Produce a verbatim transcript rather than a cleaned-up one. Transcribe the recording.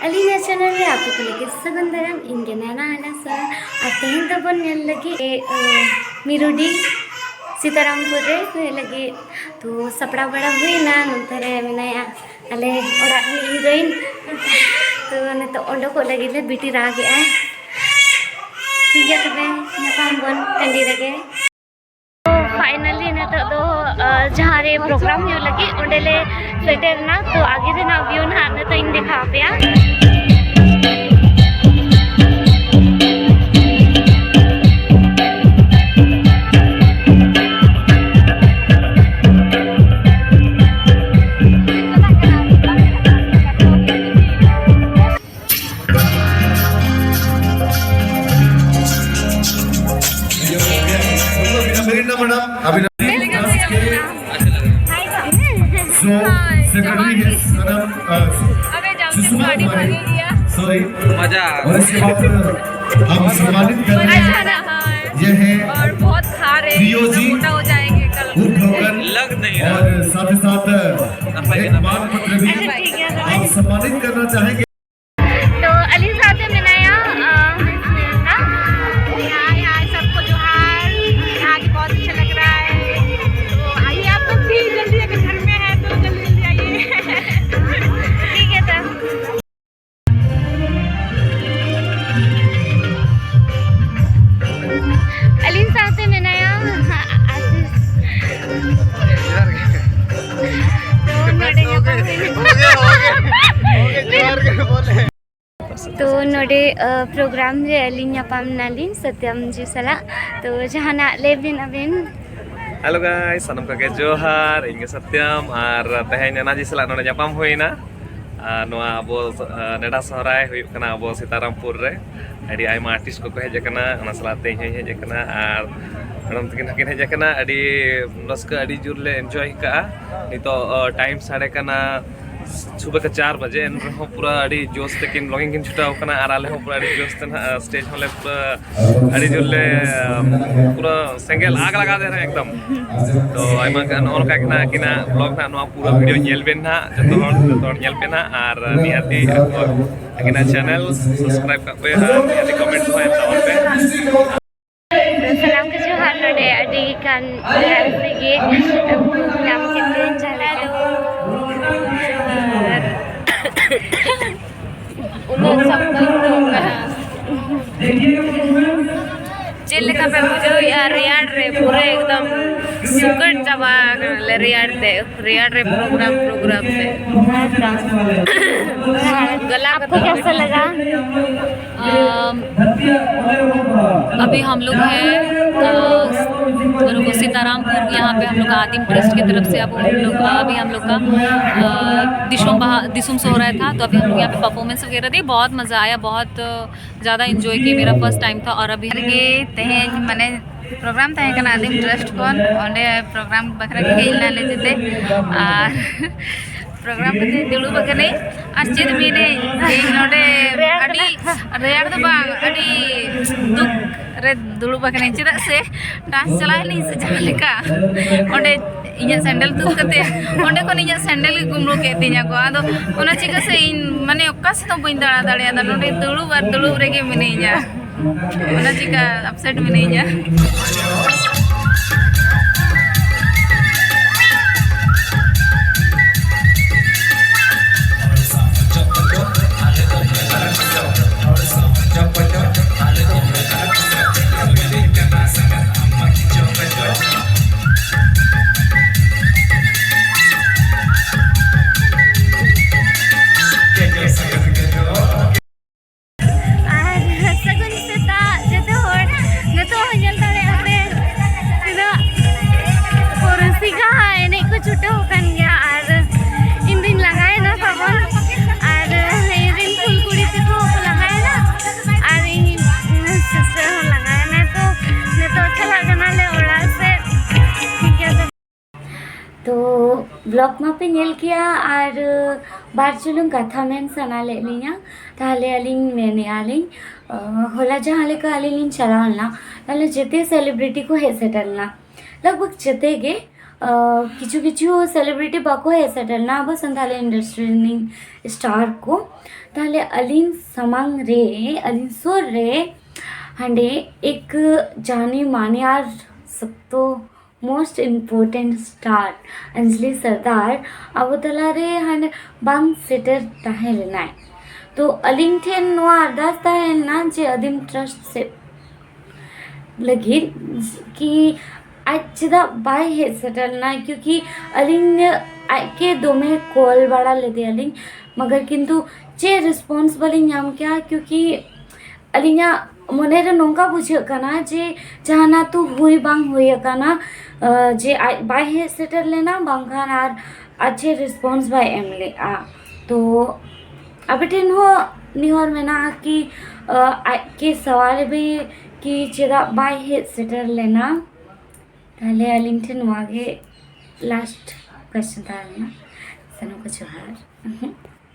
ᱟᱹᱞᱤᱧᱟᱜ ᱪᱮᱱᱮᱞ ᱨᱮ ᱟᱯᱮ ᱠᱚ ᱞᱟᱹᱜᱤᱫ ᱥᱟᱹᱜᱩᱱ ᱫᱟᱨᱟᱢ᱾ ᱤᱧ ᱜᱮ ᱱᱟᱱᱟ ᱦᱟᱱᱟ ᱥᱟᱨ᱾ ᱟᱨ ᱛᱮᱦᱮᱧ ᱫᱚᱵᱚᱱ ᱧᱮᱞ ᱞᱟᱹᱜᱤᱫ, ᱮ, ᱢᱤᱨᱩᱰᱤ ᱥᱤᱛᱟᱨᱟᱢᱯᱩᱨ ᱨᱮ ᱦᱩᱭᱩᱜ ᱞᱟᱹᱜᱤᱫ᱾ ᱛᱚ ᱥᱟᱯᱲᱟᱣ ᱵᱟᱲᱟ ᱦᱩᱭᱱᱟ᱾ ᱱᱚᱱᱛᱮ ᱨᱮ ᱢᱮᱱᱟᱭᱟ ᱟᱞᱮ ᱚᱲᱟᱜ ᱨᱤᱱᱤᱡ ᱦᱤᱨᱳᱭᱤᱱ᱾ ᱛᱚ ᱱᱤᱛᱚᱜ ᱚᱰᱚᱠᱚᱜ ᱞᱟᱹᱜᱤᱫ ᱞᱮ, ᱵᱤᱴᱤ ᱨᱟᱜᱮᱜᱼᱟᱭ᱾ ᱴᱷᱤᱠ ᱜᱮᱭᱟ, ᱛᱚᱵᱮ ᱧᱟᱯᱟᱢ ᱵᱚᱱ ᱴᱟᱺᱰᱤ ᱨᱮᱜᱮ᱾ ᱯᱷᱟᱭᱱᱟᱞᱤ ᱱᱤᱛᱚᱜ ᱫᱚ, ᱟ, ᱡᱟᱦᱟᱸ ᱨᱮ ᱯᱨᱳᱜᱨᱟᱢ ᱦᱩᱭᱩᱜ ᱞᱟᱹᱜᱤᱫ, ᱚᱸᱰᱮ ᱞᱮ ᱥᱮᱴᱮᱨ ᱮᱱᱟ᱾ ᱛᱚ ᱟᱜᱮ ᱨᱮᱱᱟᱜ ᱵᱷᱤᱭᱩ ᱱᱟᱦᱟᱜ ᱱᱤᱛᱚᱜ ᱤᱧ ᱫᱮᱠᱷᱟᱣ ᱟᱯᱮᱭᱟ᱾ अभिनंदन मैडम, अभिनंदन। जो सेक्रेटरी है सनम, अ, सुषमा कुमारी, सॉरी। मजा। और इसके बाद हम सम्मानित कर रहे हैं। ये है और बहुत खा रहे हैं, प्रियो जी, मोटा हो जाएंगे कल। उर्ध्वगन लग नहीं रहा। और साथ ही साथ एक मान पत्र भी अच्छा, ठीक है। आप सम्मानित करना चाहेंगे। तो अली साहब से मिलाया, अ, हाँ? हाय, हाय, सबको जोहार। यहाँ आके बहुत अच्छा लग रहा है। तो आइए आप लोग भी जल्दी, अगर घर में है तो जल्दी जल्दी आइए। ठीक है सर। ᱟᱹᱞᱤᱧ ᱥᱟᱶᱛᱮ ᱢᱮᱱᱟᱭᱟ ᱟᱥᱤᱥ᱾ ᱛᱚ ᱱᱚᱰᱮ ᱧᱟᱯᱟᱢ ᱦᱩᱭᱱᱟ᱾ ᱛᱚ ᱱᱚᱰᱮ, ᱟ, ᱯᱨᱳᱜᱨᱟᱢ ᱨᱮ ᱟᱹᱞᱤᱧ ᱧᱟᱯᱟᱢ ᱱᱟᱞᱤᱧ ᱥᱚᱛᱭᱟᱢ ᱡᱤ ᱥᱟᱞᱟᱜ᱾ ᱛᱚ ᱡᱟᱦᱟᱱᱟᱜ ᱞᱟᱹᱭ ᱵᱤᱱ ᱟᱹᱵᱤᱱ᱾ Hello guys, ᱥᱟᱱᱟᱢ ᱠᱚᱜᱮ ᱡᱚᱦᱟᱨ, ᱤᱧ ᱜᱮ ᱥᱚᱛᱭᱟᱢ᱾ ᱟᱨ ᱛᱮᱦᱮᱧ ᱱᱟᱱᱟ ᱡᱤ ᱥᱟᱞᱟᱜ ᱱᱚᱰᱮ ᱧᱟᱯᱟᱢ ᱦᱩᱭᱱᱟ᱾ ᱟᱨ ᱱᱚᱣᱟ ᱟᱵᱚ, ᱟ, ᱱᱮᱰᱟ ᱥᱚᱦᱨᱟᱭ ᱦᱩᱭᱩᱜ ᱠᱟᱱᱟ ᱟᱵᱚ ᱥᱤᱛᱟᱨᱟᱢᱯᱩᱨ ᱨᱮ᱾ ᱟᱹᱰᱤ ᱟᱭᱢᱟ ᱟᱨᱴᱤᱥᱴ ᱠᱚᱠᱚ ᱦᱮᱡ ᱟᱠᱟᱱᱟ, ᱚᱱᱟ ᱥᱟᱞᱟᱜ ᱛᱮ ᱤᱧ ᱦᱚᱸᱧ ᱦᱮᱡ ᱟᱠᱟᱱᱟ᱾ ᱟᱨ ᱢᱮᱰᱟᱢ ᱛᱟᱹᱠᱤᱱ ᱦᱚᱸᱠᱤᱱ ᱦᱮᱡ ᱟᱠᱟᱱᱟ᱾ ᱟᱹᱰᱤ ᱨᱟᱹᱥᱠᱟᱹ, ᱟᱹᱰᱤ ᱡᱳᱨ ᱞᱮ ᱮᱱᱡᱚᱭ ᱠᱟᱜᱼᱟ᱾ ᱱᱤᱛᱚᱜ, ᱟ, ᱴᱟᱭᱤᱢ ᱥᱟᱰᱮ ᱠᱟᱱᱟ ᱥᱩᱵᱮ ᱠᱟ ᱪᱟᱨ ᱵᱟᱡᱮ, ᱮᱱ ᱨᱮᱦᱚᱸ ᱯᱩᱨᱟᱹ ᱟᱹᱰᱤ ᱡᱳᱥ ᱛᱮᱠᱤᱱ ᱵᱞᱚᱜᱤᱝ ᱠᱤᱱ ᱪᱷᱩᱴᱟᱹᱣ ᱠᱟᱱᱟ ᱟᱨ ᱟᱞᱮ ᱦᱚᱸ ᱯᱩᱨᱟᱹ ᱟᱹᱰᱤ ᱡᱳᱥ ᱛᱮ ᱱᱟᱦᱟᱜ ᱥᱴᱮᱡᱽ ᱦᱚᱸᱞᱮ ᱯᱩᱨᱟᱹ ᱟᱹᱰᱤ ᱡᱳᱨ ᱞᱮ ᱯᱩᱨᱟᱹ ᱥᱮᱸᱜᱮᱞ ᱟᱜᱽ ᱞᱟᱜᱟ ᱫᱮ ᱨᱮ ᱮᱠᱫᱚᱢ᱾ ᱛᱚ ᱟᱭᱢᱟ ᱜᱟᱱ ᱱᱚᱜᱼᱚ ᱱᱚᱝᱠᱟ ᱜᱮ ᱱᱟᱦᱟᱜ ᱟᱹᱠᱤᱱᱟᱜ ᱵᱞᱚᱜ ᱱᱟᱦᱟᱜ ᱱᱚᱣᱟ ᱯᱩᱨᱟᱹ ᱵᱷᱤᱰᱤᱭᱳ ᱧᱮᱞ ᱵᱮᱱ ᱱᱟᱦᱟᱜ, ᱡᱚᱛᱚ ᱦᱚᱲ ᱡᱚᱛᱚ ᱦᱚᱲ ᱧᱮᱞ ᱯᱮ ᱱᱟᱦᱟᱜ ᱟᱨ ᱱᱤᱦᱟᱹᱛᱤ ᱟᱹᱠᱤᱱᱟᱜ ᱪᱮᱱᱮᱞ ᱥᱟᱵᱥᱠᱨᱟᱭᱤᱵ ᱠᱟᱜ ᱯᱮ ᱟᱨ ᱱᱤᱦᱟᱹᱛᱤ ᱠᱚᱢᱮᱱᱴ ᱦᱚᱸ ᱮᱢ ᱛᱟᱵᱚᱱ ᱯᱮ᱾ ᱥᱟᱱᱟᱢ ᱠᱤᱪᱷᱩ ᱦᱟᱸᱜ ᱱᱚᱰᱮ ᱟᱹᱰᱤ ᱜᱟᱱ ᱨᱟᱹᱥᱠᱟᱹ ᱜᱮ ᱧᱟᱢ ᱠᱮᱫ ᱛᱮ ᱡᱟᱦᱟᱸ ᱞᱮᱠᱟ᱾ ᱟᱨ ᱩᱱᱟᱹᱜ ᱥᱟᱵᱫᱷᱟᱱ ᱫᱚ ᱵᱟᱝ᱾ ᱪᱮᱫ ᱞᱮᱠᱟ ᱯᱮ ᱵᱩᱡᱷᱟᱹᱣᱮᱫᱼᱟ ᱨᱮᱭᱟᱲ ᱨᱮ? ᱯᱩᱨᱟᱹ ᱮᱠᱫᱚᱢ ᱥᱩᱠᱟᱹᱴ ᱪᱟᱵᱟ ᱟᱠᱟᱱᱟᱞᱮ ᱨᱮᱭᱟᱲ ᱛᱮ, ᱨᱮᱭᱟᱲ ᱨᱮ ᱯᱨᱳᱜᱨᱟᱢ ᱯᱨᱳᱜᱨᱟᱢ ᱛᱮ᱾ ᱜᱟᱞᱟ ᱠᱚ ᱠᱮᱥᱟ ᱞᱟᱜᱟ? अम, अभी हम लोग हैं, अ, सीतारामपुर, यहाँ पे हम लोग का आदिम ट्रस्ट की तरफ से अब हम लोग, अभी हम लोग का, अ, दिशुम बहा-, दिशुम सोहराय था, तो अभी हम लोग यहाँ पे परफॉर्मेंस वगैरह दी, बहुत मज़ा आया, बहुत, अ, ज़्यादा एंजॉय किए। मेरा फर्स्ट टाइम था और अभी ᱜᱮ ᱛᱮᱦᱮᱧ ᱢᱟᱱᱮ ᱯᱨᱳᱜᱨᱟᱢ ᱛᱟᱦᱮᱸ ᱠᱟᱱᱟ ᱟᱹᱫᱤᱢ ᱴᱨᱟᱥᱴ ᱠᱷᱚᱱ, ᱚᱸᱰᱮ ᱯᱨᱳᱜᱨᱟᱢ ᱵᱟᱠᱷᱨᱟ ᱜᱮ ᱦᱮᱡ ᱞᱮᱱᱟ ᱞᱮ ᱡᱮᱛᱮ᱾ ᱟᱨ ᱯᱨᱳᱜᱨᱟᱢ ᱠᱟᱛᱮ ᱫᱩᱲᱩᱵ ᱟᱠᱟᱱᱟᱹᱧ᱾ ᱟᱨ ᱪᱮᱫ ᱢᱮᱱᱟᱹᱧ, ᱤᱧ ᱱᱚᱰᱮ ᱨᱮᱭᱟᱲ ᱟᱹᱰᱤ ᱠᱟᱱᱟ᱾ ᱨᱮᱭᱟᱲ ᱫᱚ ᱵᱟᱝ, ᱟᱹᱰᱤ ᱫᱩᱠ ᱨᱮ ᱫᱩᱲᱩᱵ ᱟᱠᱟᱱᱟᱹᱧ᱾ ᱪᱮᱫᱟᱜ ᱥᱮ ᱰᱟᱱᱥ ᱪᱟᱞᱟᱣ ᱮᱱᱟᱹᱧ ᱥᱮ ᱡᱟᱦᱟᱸ ᱞᱮᱠᱟ, ᱚᱸᱰᱮ ᱤᱧᱟᱹᱜ ᱥᱮᱱᱰᱮᱞ ᱛᱩᱫ ᱠᱟᱛᱮ ᱚᱸᱰᱮ ᱠᱷᱚᱱ ᱤᱧᱟᱹᱜ ᱥᱮᱱᱰᱮᱞ ᱜᱮ ᱠᱩᱢᱵᱽᱲᱩ ᱠᱮᱫ ᱛᱤᱧᱟᱹ ᱠᱚ᱾ ᱟᱫᱚ ᱚᱱᱟ ᱪᱤᱠᱟᱹ ᱥᱮ ᱤᱧ ᱢᱟᱱᱮ ᱚᱠᱟ ᱥᱮᱫ ᱦᱚᱸ ᱵᱟᱹᱧ ᱫᱟᱬᱟ ᱫᱟᱲᱮᱭᱟᱫᱟ, ᱱᱚᱰᱮ ᱫᱩᱲᱩᱵ ᱟᱨ ᱫᱩᱲᱩᱵ ᱨᱮᱜᱮ ᱢᱤᱱᱟᱹᱧᱟ᱾ ᱚᱱᱟ ᱪᱤᱠᱟ ᱟᱯᱥᱮᱴ ᱢᱤᱱᱟᱹᱧᱟ᱾ ᱟᱨ ᱥᱟᱹᱜᱩᱱ ᱥᱮᱛᱟᱜ ᱡᱚᱛᱚ ᱦᱚᱲ᱾ ᱱᱤᱛᱚᱜ ᱦᱚᱸ ᱧᱮᱞ ᱫᱟᱲᱮᱭᱟᱜᱼᱟ ᱯᱮ, ᱟᱯ ᱢᱟᱯᱮ ᱧᱮᱞ ᱠᱮᱭᱟ ᱟᱨ ᱵᱟᱨ ᱪᱩᱞᱩᱝ ᱠᱟᱛᱷᱟ ᱢᱮᱱ ᱥᱟᱱᱟ ᱞᱮᱫ ᱞᱤᱧᱟ᱾ ᱛᱟᱦᱚᱞᱮ ᱟᱹᱞᱤᱧ ᱢᱮᱱᱮᱫᱼᱟ ᱞᱤᱧ, ᱦᱚᱞᱟ ᱡᱟᱦᱟᱸ ᱞᱮᱠᱟ ᱟᱹᱞᱤᱧ ᱞᱤᱧ ᱪᱟᱞᱟᱣ ᱞᱮᱱᱟ, ᱛᱟᱦᱚᱞᱮ ᱡᱮᱛᱮ ᱥᱮᱞᱤᱵᱨᱤᱴᱤ ᱠᱚ ᱦᱮᱡ ᱥᱮᱴᱮᱨ ᱞᱮᱱᱟ, ᱞᱟᱜᱽ ᱵᱷᱟᱜᱽ ᱡᱮᱛᱮ ᱜᱮ᱾ ᱠᱤᱪᱷᱩ ᱠᱤᱪᱷᱩ ᱥᱮᱞᱤᱵᱨᱤᱴᱤ ᱵᱟᱠᱚ ᱦᱮᱡ ᱥᱮᱴᱮᱨ ᱞᱮᱱᱟ ᱟᱵᱚ ᱥᱟᱱᱛᱟᱲᱤ ᱤᱱᱰᱟᱥᱴᱨᱤ ᱨᱤᱱᱤᱡ ᱥᱴᱟᱨ ᱠᱚ᱾ ᱛᱟᱦᱚᱞᱮ ᱟᱹᱞᱤᱧ ᱥᱟᱢᱟᱝ ᱨᱮ, ᱟᱹᱞᱤᱧ ᱥᱩᱨ ᱨᱮ ᱦᱟᱸᱰᱮ ᱮᱠ ᱡᱟᱱᱤ ᱢᱟᱱᱤ ᱟᱨ ᱥᱚᱵ ᱛᱚ ᱢᱳᱥᱴ ᱤᱢᱯᱚᱨᱴᱮᱱᱴ ᱥᱴᱟᱨ ᱚᱧᱡᱞᱤ ᱥᱚᱨᱫᱟᱨ ᱟᱵᱚ ᱛᱟᱞᱟᱨᱮ ᱦᱟᱸᱰᱮ ᱵᱟᱝ ᱥᱮᱴᱮᱨ ᱛᱟᱦᱮᱸ ᱞᱮᱱᱟᱭ᱾ ᱛᱚ ᱟᱹᱞᱤᱧ ᱴᱷᱮᱱ ᱱᱚᱣᱟ ᱟᱨᱫᱟᱥ ᱛᱟᱦᱮᱸ ᱞᱮᱱᱟ ᱡᱮ ᱟᱹᱫᱤᱢ ᱴᱨᱟᱥᱴ ᱥᱮᱫ ᱞᱟᱹᱜᱤᱫ ᱠᱤ ᱟᱡ ᱪᱮᱫᱟᱜ ᱵᱟᱭ ᱦᱮᱡ ᱥᱮᱴᱮᱨ ᱞᱮᱱᱟ, ᱠᱤᱭᱩᱠᱤ ᱟᱹᱞᱤᱧ ᱟᱡ ᱜᱮ ᱫᱚᱢᱮ ᱠᱚᱞ ᱵᱟᱲᱟ ᱞᱮᱫᱮᱭᱟᱞᱤᱧ, ᱢᱟᱜᱟᱨ ᱠᱤᱱᱛᱩ ᱪᱮᱫ ᱨᱮᱥᱯᱚᱱᱥ ᱵᱟᱹᱞᱤᱧ ᱧᱟᱢ ᱠᱮᱭᱟ, ᱠᱤᱭᱩᱠᱤ ᱟᱹᱞᱤᱧᱟᱜ ᱢᱚᱱᱮᱨᱮ ᱱᱚᱝᱠᱟ ᱵᱩᱡᱷᱟᱹᱜ ᱠᱟᱱᱟ ᱡᱮ ᱡᱟᱦᱟᱱᱟᱜ ᱛᱚ ᱦᱩᱭ ᱵᱟᱝ ᱦᱩᱭ ᱟᱠᱟᱱᱟ, ᱡᱮ ᱟᱡ ᱵᱟᱭ ᱦᱮᱡ ᱥᱮᱴᱮᱨ ᱞᱮᱱᱟ, ᱵᱟᱝᱠᱷᱟᱱ ᱟᱨ ᱟᱨ ᱪᱮᱫ ᱨᱮᱥᱯᱚᱱᱥ ᱵᱟᱭ ᱮᱢ ᱞᱮᱫᱼᱟ᱾ ᱛᱚ ᱟᱯᱮ ᱴᱷᱮᱱ ᱦᱚᱸ ᱱᱮᱦᱚᱨ ᱢᱮᱱᱟᱜᱼᱟ ᱠᱤ ᱟᱡ ᱜᱮ ᱥᱟᱣᱟᱞ ᱵᱮ ᱠᱤ ᱪᱮᱫᱟᱜ ᱵᱟᱭ ᱦᱮᱡ ᱥᱮᱴᱮᱨ ᱞᱮᱱᱟ? ᱛᱟᱦᱞᱮ ᱟᱹᱞᱤᱧ ᱴᱷᱮᱱ ᱱᱚᱣᱟ ᱜᱮ ᱞᱟᱥᱴ ᱠᱚᱭᱮᱥᱪᱮᱱ ᱛᱟᱦᱮᱸ ᱞᱮᱱᱟ᱾ ᱥᱟᱱᱟᱢ ᱠᱚ ᱡᱚᱦᱟᱨ᱾